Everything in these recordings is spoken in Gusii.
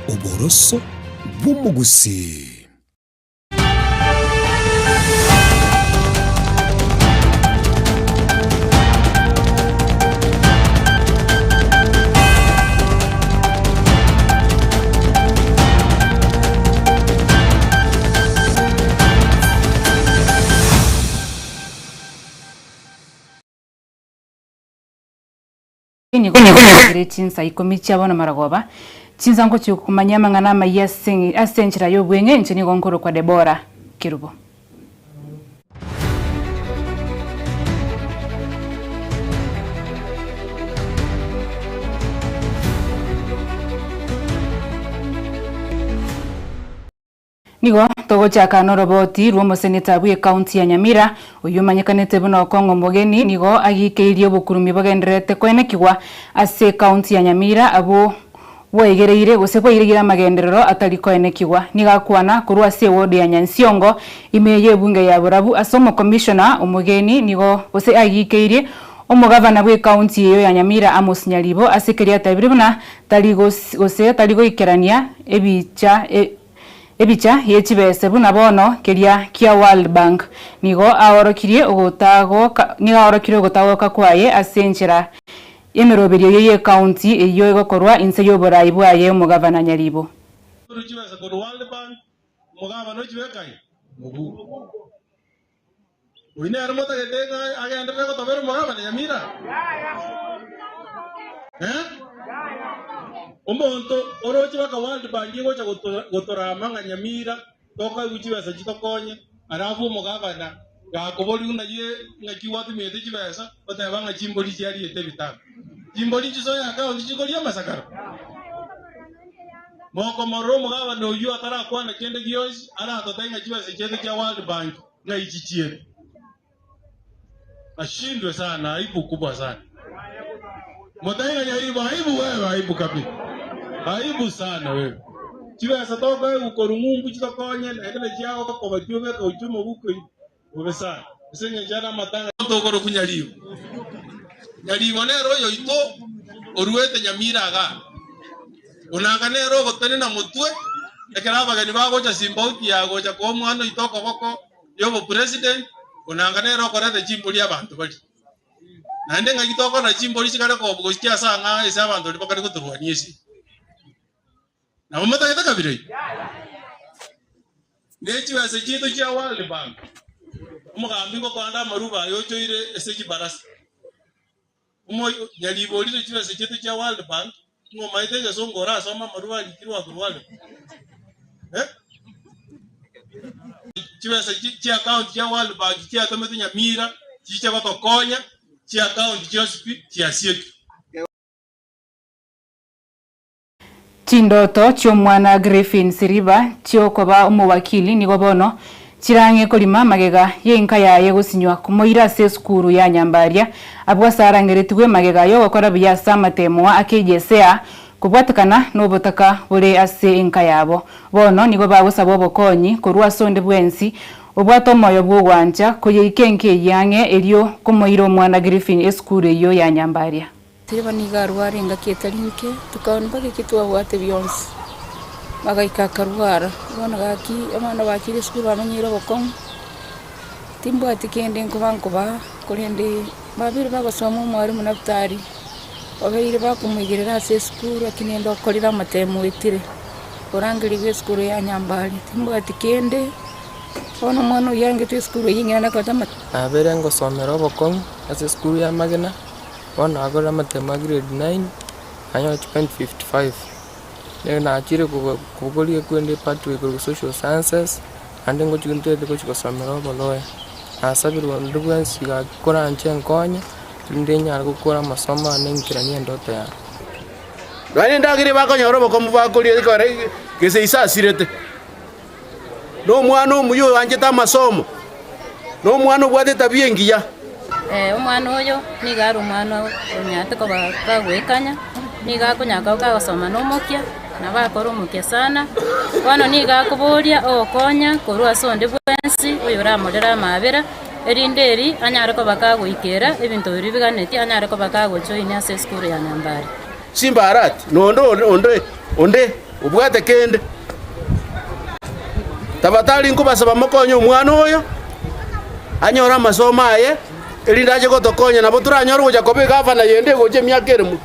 Oboroso bw'omogusii. Nigo chiaikire chinsa ikomi chia bono marogoba, chinsa ngochia komanyia amang'ana amayia ase ase enchera y'obweng'e, inche nigo nkorokwa Debora Kerubo. Nigo togochaka noroboti rw'omoseneta bw'ecounty ya Nyamira, oyio omanyekanete buna Okong'o Omogeni, nigo agikeirie obokurumi bogendererete koenekigwa ase ecounty ya Nyamira abwo bwaigereire gose bwaireire amagenderero atari koenekigwa. Nigo akwana korwa ase eward ya Nyansiongo ime y'ebunge ya Borabu ase omokomishona Omogeni nigo gose agikeirie omogavana bw'ecounty eyio ya Nyamira Amos Nyaribo ase keria atabire buna tari gose tari goikerania ebicha Ebicha ye chibese buna bono keria kia World Bank nigo aorokirie ogotagoka nigo aorokirie ogotagoka kwaye ase enchera y'emeroberio eye y'ecounty eyio egokorwa inse y'oborai bwaye omogavana Nyaribo. Korwa chibesa korwa World Bank, omogavana ochibeka aye mobuko. Oyio nere motagete ng'a agenderere gotobera omogabane Nyamira? Eh? Omonto oroche baka World Bank egocha gotorama ng'a Nyamira tokoegwa chibesa chitokonye, alafu omogabana gakoboria ng'a ye ng'aki gwatumiete chibesa, oteba ng'a chimbori chiariete ebitabu. Chimbori nchisoe account chikoria amasakara? Mokomorora omogabane oyio atarakwana kende gionsi, aratotebi ng'a chibesa chiaito chia World Bank ng'ai chichiete. Ashindwe sana, aibu kubwa sana. Motaiga nyaribo, aibu wewe, aibu kabisa. Aibu sana wewe. Chibesa tokoegwa korwa ng'umbu chitokonye, naende nachiagokoba chiobeka gochia omobuko ime. Bobe sana. Ase engencho ere amatanga. Tokorokwa Nyaribo. Nyaribo nere oyoito oruete Nyamira igaa. Onanga nere ogotenena motwe ekero abageni bagocha Simbauti ya gocha koa omwana oito okoboko y'obopresident, onanga nere okoreta chimbori abanto baria. Naende ng'aki tokora chimbori chikare kobu gochia ase ang'aa ase abanto baria bakare gotorwania esegi. Nabo motagete kabira eyio? Ne chibesa chiaito chia World Bank, omogambi ngokoanda amaruba aye ochoire ase chibarasa. Omo nyaribo orire chibesa chiaito chia World Bank, ng'a omaete egesongo orasome amaruba arikirwe akorwa World Bank. Eh? Chibesa chi chiaccount chia World Bank chiatometwe Nyamira, chiche gotokonya, chiaccount chionsi pi chiasiekire. Chindoto chi'omwana Griffin Siriba chi'okoba omowakili nigo bono chirang'e korima magega y'enka yaye gosinywa komoira ase esukuru ya Nyambaria abwo ase arangeretigwe magega y'ogokora buya ase amatemoa a KJSEA kobwatekana nobotaka bore ase enka yabo. Bono nigo bagosaba obokonyi korwa ase onde bwensi obwate omoyo bw'ogwancha koyeika enka eyio ang'e erio komoira omwana Griffin esukuru eyio ya Nyambaria. Siliva nigo arware engaki etari nke, tokaona mpaka eki twabwate bionsi, bagaika akarwara. Bono gaki abana bachire esukuru bamenyeire obokong'u, timbwati kende nkoba nkobaa, korende babeire bagosoma omwalimu Naftali, babeire bakomoigerera ase esukuru lakini ende okorire amatemo oetire, orangerigwe esukuru ya Nyambari, timbwati kende, bono omwana oyio arengetwe esukuru eyio eng'ina nakorete ama. Nabeire ngosomera obokong'u ase esukuru ya Magena. Bono nagorire amatemo a grade nine, nanyora chipoint 55. Nere nachire kobo kobogoria ekwende epathway korwa social sciences, naende ngochi ntagete gochi gosomera oboloya. Nasabire onde bwensi gaki koranche nkonye, erinde nyare gokora amasomo ane nkeranie endoto yane. Nonya endagera ebakonyora obokombu bakoria ekero gese ise asirete, na omwana omuya oanchete amasomo, na omwana obwate etabia engiya. Omwana oyo nigo are omwana onyarete koba kagoekanya, nigo akonya koba kagosoma na omokia, nabo akore omokia sana. Bono nigo akoboria ogokonya korwa ase onde bwensi oyoramorere amaabera, erinde eri anyare koba kagoikera ebinto biria biganetie anyare koba kagojoin ase esukuru ya Nyambari. Simbarati, na onde onde onde. Obwate kende. Tafadhali nkobasaba mokonye omwana oyo, anyore amasomo aye, erinde ache gotokonya nabo toranyore gocha koba egavana yende egocha emiaka ere motwe.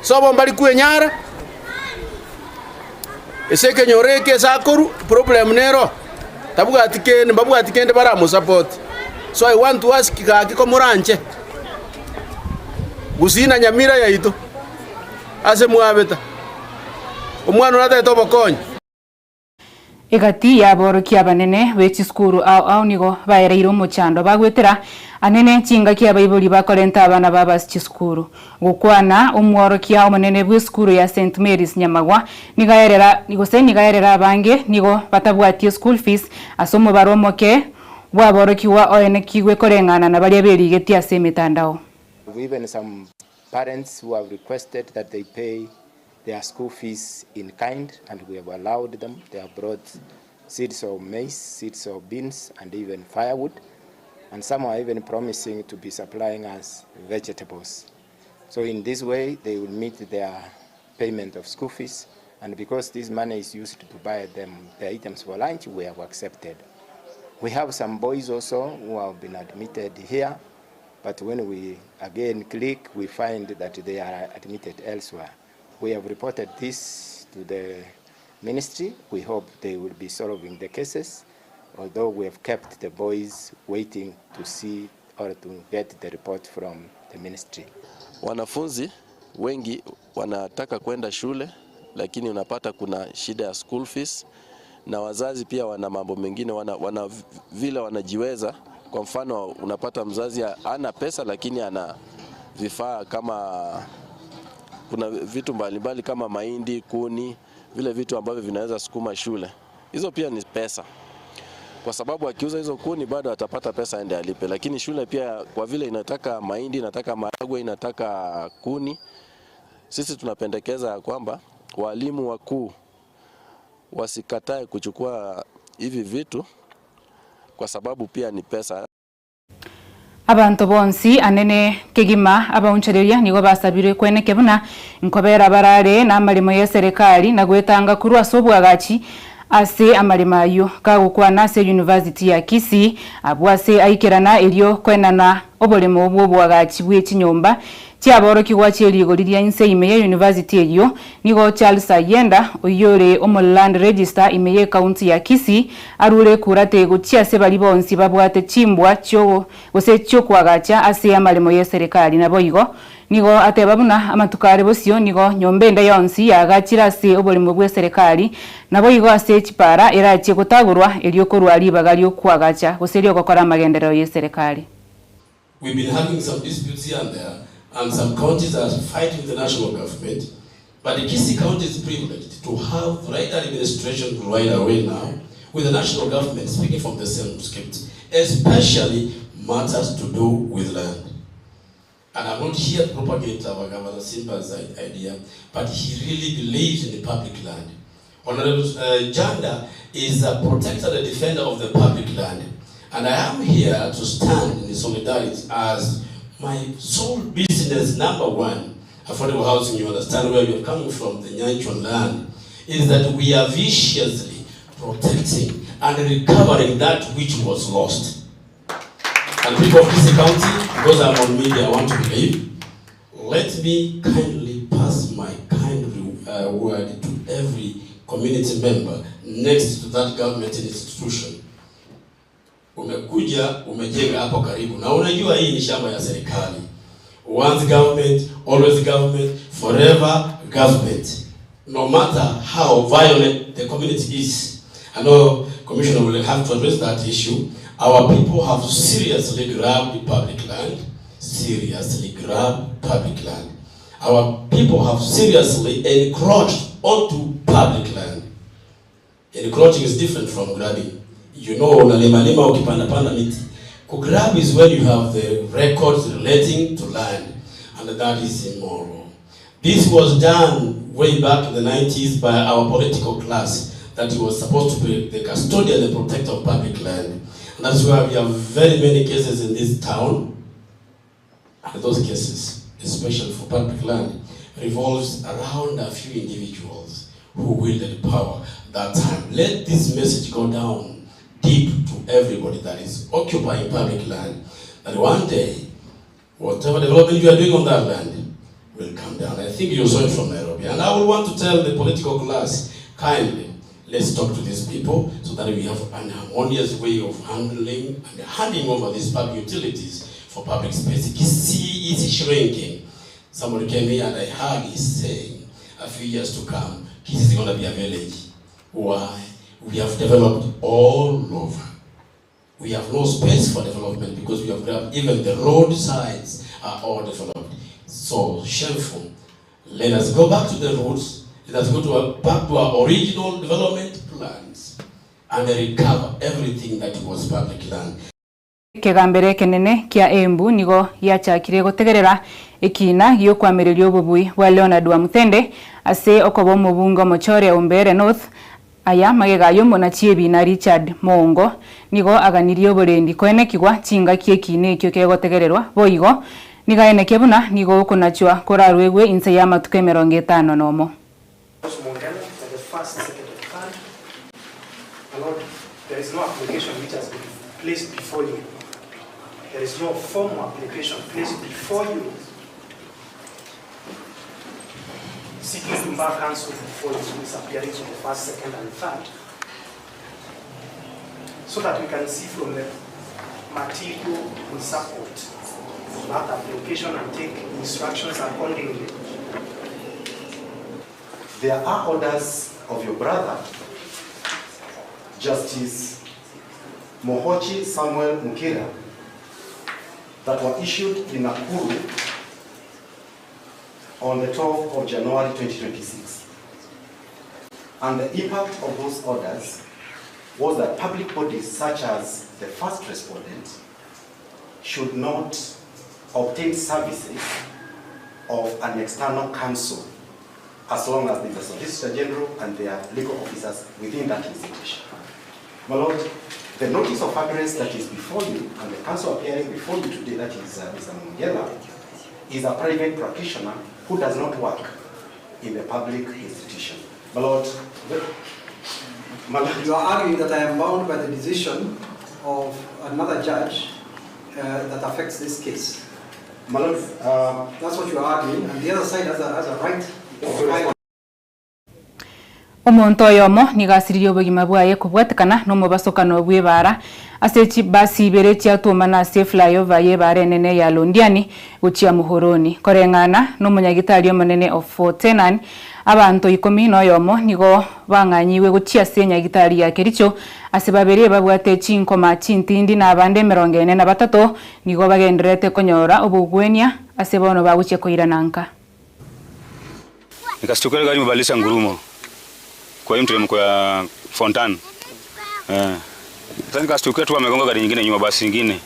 Sobo mbari kwenyara, ase ekenyoro eke ase akorwa, problem nero, tabwati kende mbabwati kende baramosupport. So I want to ask gaki komoranche, Gusii na Nyamira yaito, ase mwabeta, omwana oria atagete obokonyi. Egati y'aborokia abanene be chisukuru ao ao nigo baereire omochando bagwetera anene chingaki abaibori bakorenta abana babo ase chisukuru. Gokwana omworokia omonene bw'esukuru ya St Mary's Nyamagwa nigo aerera gose nigo aerera abange nigo batabwati eschool fees ase omobaro omoke bw'aborokigwa oenekigwe koreng'ana na baria berigetie ase emetandao. Even some parents who have requested that they pay their school fees in kind and we have allowed them. They have brought seeds of maize, seeds of beans and even firewood and some are even promising to be supplying us vegetables. So in this way they will meet their payment of school fees and because this money is used to buy them the items for lunch, we have accepted. We have some boys also who have been admitted here, but when we again click, we find that they are admitted elsewhere. We have reported this to the ministry. We hope they will be solving the cases, although we have kept the boys waiting to see or to get the report from the ministry. Wanafunzi wengi wanataka kwenda shule lakini unapata kuna shida ya school fees, na wazazi pia wana mambo mengine wana, wana vile wanajiweza. Kwa mfano unapata mzazi ana pesa lakini ana vifaa kama kuna vitu mbalimbali kama mahindi, kuni, vile vitu ambavyo vinaweza sukuma shule. Hizo pia ni pesa, kwa sababu akiuza hizo kuni bado atapata pesa aende alipe. Lakini shule pia kwa vile inataka mahindi, inataka maharagwe, inataka kuni, sisi tunapendekeza ya kwamba walimu wakuu wasikatae kuchukua hivi vitu kwa sababu pia ni pesa. Abanto bonsi anene kegima abaonchoreria nigo basabirwe kweneke buna nkobera barare na amaremo ya eserekari na goetanga korwa ase obwagachi ase amaremo aywo. Kagokwana ase University ya Kisii abwo ase aikerana erio koenana oboremo bwa obwagachi bwe chinyomba chiaborokigwa chie rigori ria inse ime ye university eyio. Nigo Charles Ayenda oyio ore omo Land Register ime ye county ya Kisii arure ekurate gochia ase baria bonsi babwate chimbwa chio gose chiokoagacha ase amaremo ye serikali. Naboigo nigo ateba buna amatuko are bosio nigo nyomba ende yonsi yaagachire ase oboremo bwe serikali naboigo ase chipara erachie gotagorwa erio korwa ribaga riokoagacha gose riogokora amagenderero ye serikali. We've been having some disputes here and there, and some counties are fighting the national government. But the Kisii County is privileged to have right administration right away now, with the national government speaking from the same script, especially matters to do with land. And I'm not here to propagate our Governor Simba's idea, but he really believes in the public land. Honorable Janda is a protector and a defender of the public land. And I am here to stand in solidarity as my sole business number one, affordable housing, you understand where we are coming from, the Nyanchon land, is that we are viciously protecting and recovering that which was lost. And people of Kisii County, because I'm on media, I want to believe, let me kindly pass my kind word to every community member next to that government institution. Umekuja umejenga hapo karibu na unajua hii ni shamba ya serikali. Once government, always government, forever government. No matter how violent the community is. I know Commissioner will have to address that issue. Our people have seriously grabbed public land, seriously grabbed public land. Our people have seriously encroached onto public land. Encroaching is different from grabbing. You know, unalima lima ukipanda panda miti. Kugrab is when you have the records relating to land, and that is immoral. This was done way back in the 90s by our political class that was supposed to be the custodian and protector of public land. And that's why we have very many cases in this town. And those cases, especially for public land, revolves around a few individuals who wielded power that time. Let this message go down deep to everybody that is occupying public land, that one day, whatever development you are doing on that land will come down. I think you saw it from Nairobi. And I will want to tell the political class, kindly, let's talk to these people so that we have an harmonious way of handling and handing over these public utilities for public space. Kisii is shrinking. Somebody came here and I heard he saying a few years to come, Kisii is going to be a village. Why? We have developed all over. We have no space for development because we have grabbed even the roadsides are all developed. So shameful. Let us go back to the roots. Let us go to our, back to our original development plans and recover everything that was public land. Ekegambero ekenene kia Embu nigo giachakire gotegerera ekiina gi'okoamereria obobui bwa Leonard Wamuthende ase okoba omobunge omochore o Mbeere North. Aya magega y'omonachi ebiina Richard Moongo nigo aganirie oborendi koenekigwa chingaki ekiina ekio kegotegererwa boigo nigo aenekia buna nigo okonachwa korarwegwe inse y'amatuko 51. My Lord, there is no application which has been placed before you. There is no formal application placed before you seeking to bar counsel before you who is appearing on the first, second, and third, so that we can see from the material in support that application and take instructions accordingly. There are orders of your brother, Justice Mohochi Samuel Mukira, that were issued in Nakuru on the 12th of January 2026. And the impact of those orders was that public bodies such as the first respondent should not obtain services of an external counsel as long as there is a Solicitor General and their legal officers within that institution. My Lord, the notice of address that is before you and the counsel appearing before you today, that is Mr. Mongella, is a private practitioner who does not work in the public institution. My Lord, the, my Lord. You are arguing that I am bound by the decision of another judge that affects this case. My Lord, that's what you are arguing, and the other side has a right to file. Omonto oyomo nigo asiririe obogima bwaye kobwatekana nomobasokano bw'ebaara ase chibasi ibere chiatwomana ase eflyover y'ebaara enene ya Londiani gochia Muhoroni. Koreng'ana nomonyagitari omonene o Fort Tenan, abanto ikomi noyomo nigo bang'anyigwe gochia ase enyagitari ya Kericho ase babere babwate chinkoma chintindi na abande 43 nigo bagendererete konyora obogwenia ase bono bagochia koirana nka. Nikastukia ile gari imebadilisha ngurumo kwa hiyo mteremko ya Fontana. Eh. Sasa nikastukia tu amegonga gari nyingine nyuma, basi nyingine.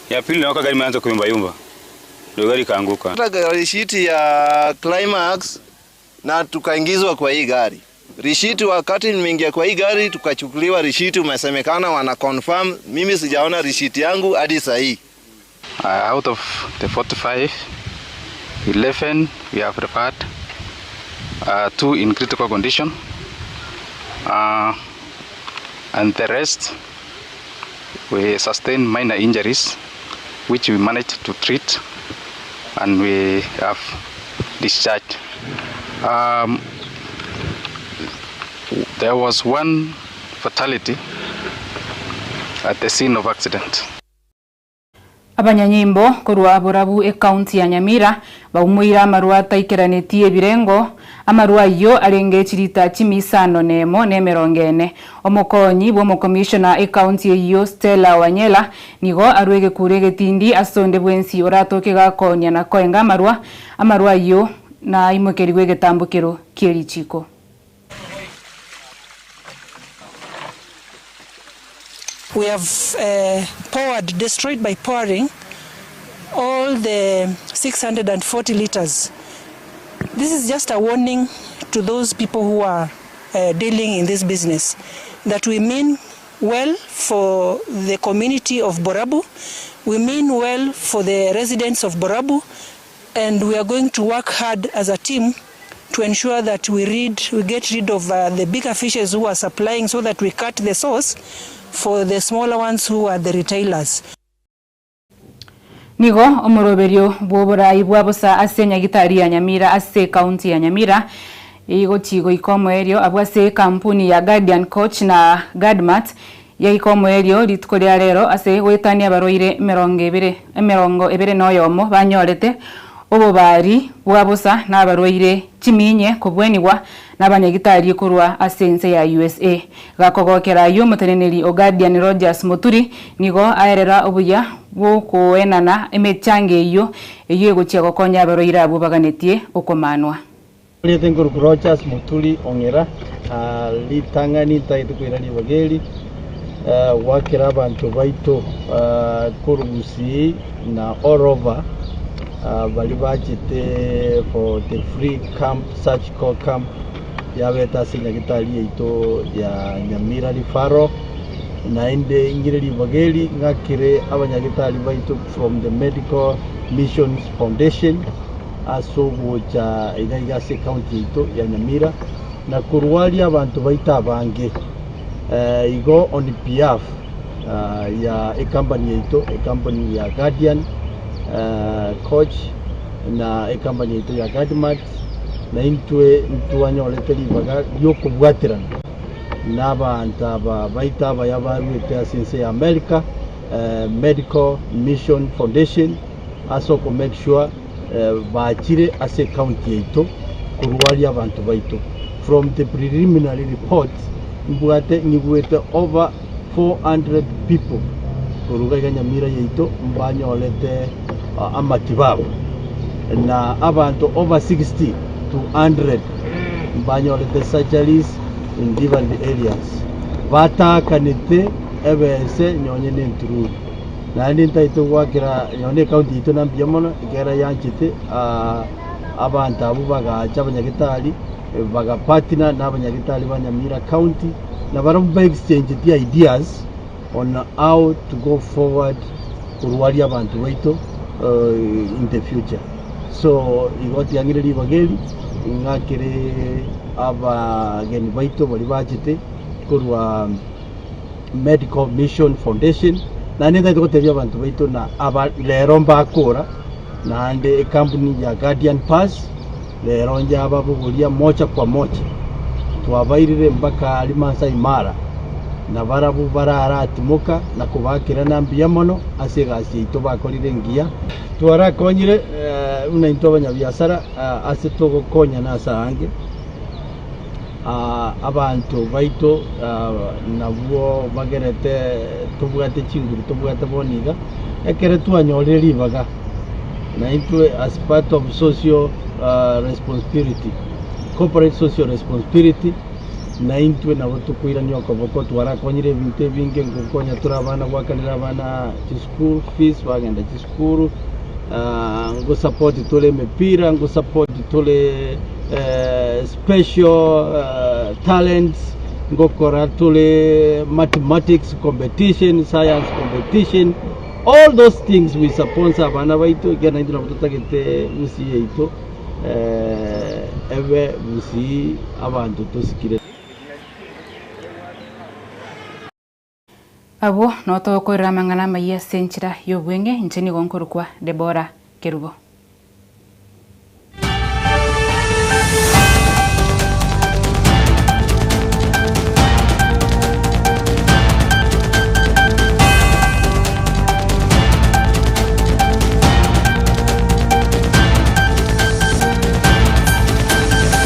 Ya pili naona gari imeanza kuyumba yumba. Ndio gari ikaanguka. Hata rishiti ya Climax na tukaingizwa kwa hii gari. Rishiti wakati nimeingia kwa hii gari tukachukuliwa rishiti, umesemekana wana confirm. Mimi sijaona rishiti yangu hadi saa hii. Out of the 45, 11 we have referred, 2 in critical condition, and the rest we sustained minor injuries which we managed to treat and we have discharged. There was one fatality at the scene of accident. Abanyanyimbo korwa Borabu ekaunti ya Nyamira baumoire amarwa ataikeranetie ebirengo amarwa ayio arenge chirita chimisano nemo na 40. Omokonyi bw'omokomishona ekaunti eyio Stella Wanyela nigo arwa egekura egetindi ase onde bwensi oratoke gakonya na koenga amarwa amarwa ayio na aimokerigwe egetambokero kia erichiko. We have poured, destroyed by pouring all the 640 liters. This is just a warning to those people who are dealing in this business that we mean well for the community of Borabu, we mean well for the residents of Borabu, and we are going to work hard as a team to ensure that we rid, we get rid of the bigger fishes who are supplying so that we cut the source for the smaller ones who are the retailers. Nigo omoroberio bw'oborai bwa bosa ase Nyagitari ya Nyamira ase ekaunti ya Nyamira igochi goika omoerio abwo ase ekampuni ya Guardian Coach na Guardmart yaika omoerio rituko ria rero ase goetania abarwaire emerongo ebere emerongo ebere na oyomo banyorete obobari bwa bosa na abarwaire chiminye kobwenigwa nabanyagitari korwa ase ense ya usa. Gakogokera ayio omoteneneri o Guardian Rogers Muturi nigo aerera obuya bw'okoenana emechango eyio, eyio egochia gokonya abarwaire abwo baganetie okomanwa. Rieta nkoruku Rogers Muturi Ong'era, ritang'ani ntagete koira ribaga eri goakera abanto baito korwa Gusii na all over baria bachete for the free camp surgical camp yabete ase nyagetari yaito ya Nyamira Referral, naende ing'ire ribaga eri ng'akere abanyagetari baito from the Medical Missions Foundation ase ogocha iga iga ase ecounty yaito ya Nyamira na korwaria abanto baito abange. Igo on behalf ya ecompany yaito, ecompany ya Guardian Coach na ecompany yaito ya Guardmart, na intwe ntwanyorete ribaga ri'okobwaterana nabaanto aba baito abaya baruete ase ense ya America, Medical Mission Foundation, ase oko make sure bachire ase ecounty yaito korwaria abanto baito. From the preliminary reports mbwate nyigwete over 400 people korwa iga iga Nyamira yaito mbanyorete amatibabu na abanto over 60 to 100 mbanyorete surgeries in different areas bataakanete ebese nonye ne entururu. Naende ntagete goakera nonye ecounty yaito na mbuya mono ekiagera yanchete abanto abwo bagacha abanyagetari bagapartner na abanyagitari ba Nyamira County na barabwo ba exchangetie ideas on how to go forward korwaria abanto baito in the future. So igo tiang'ire ribaga eri ng'akere abageni baito baria bachete korwa Medical Mission Foundation, naende ntagete gotebia abanto baito na aba rero mbakora naende ekampuni ya Guardian Pass rero njababogoria mocha kwa mocha twabairire mpaka aria Maasai Mara na barabwo bararatimoka na kobakerana mbuya mono ase egasi yaito bakorire engiya. Twarakonyire buna intwe abanyabiasara ase togokonyana ase aange. Abanto baito nabwo bagerete tobwate chinguru tobwate bono iga, ekero twanyorire ribaga naintwe as part of social responsibility, corporate social responsibility, naintwe nabo tokoirania okoboko twarakonyire ebinto ebinge ngokonya tore abana goakanera abana chischool fees bagenda chisukuru, ngosupport tore emepira, ngosupport tore special talents, ngokora tore mathematics competition, science competition, all those things we sponsor abana baito ekiagera naintwe nabo totagete gusii yaito ebe gusii abanto tosikire. Abwo notogokorera amang'ana amayia ase enchera y'obweng'e, inche nigo nkorokwa Debora Kerubo.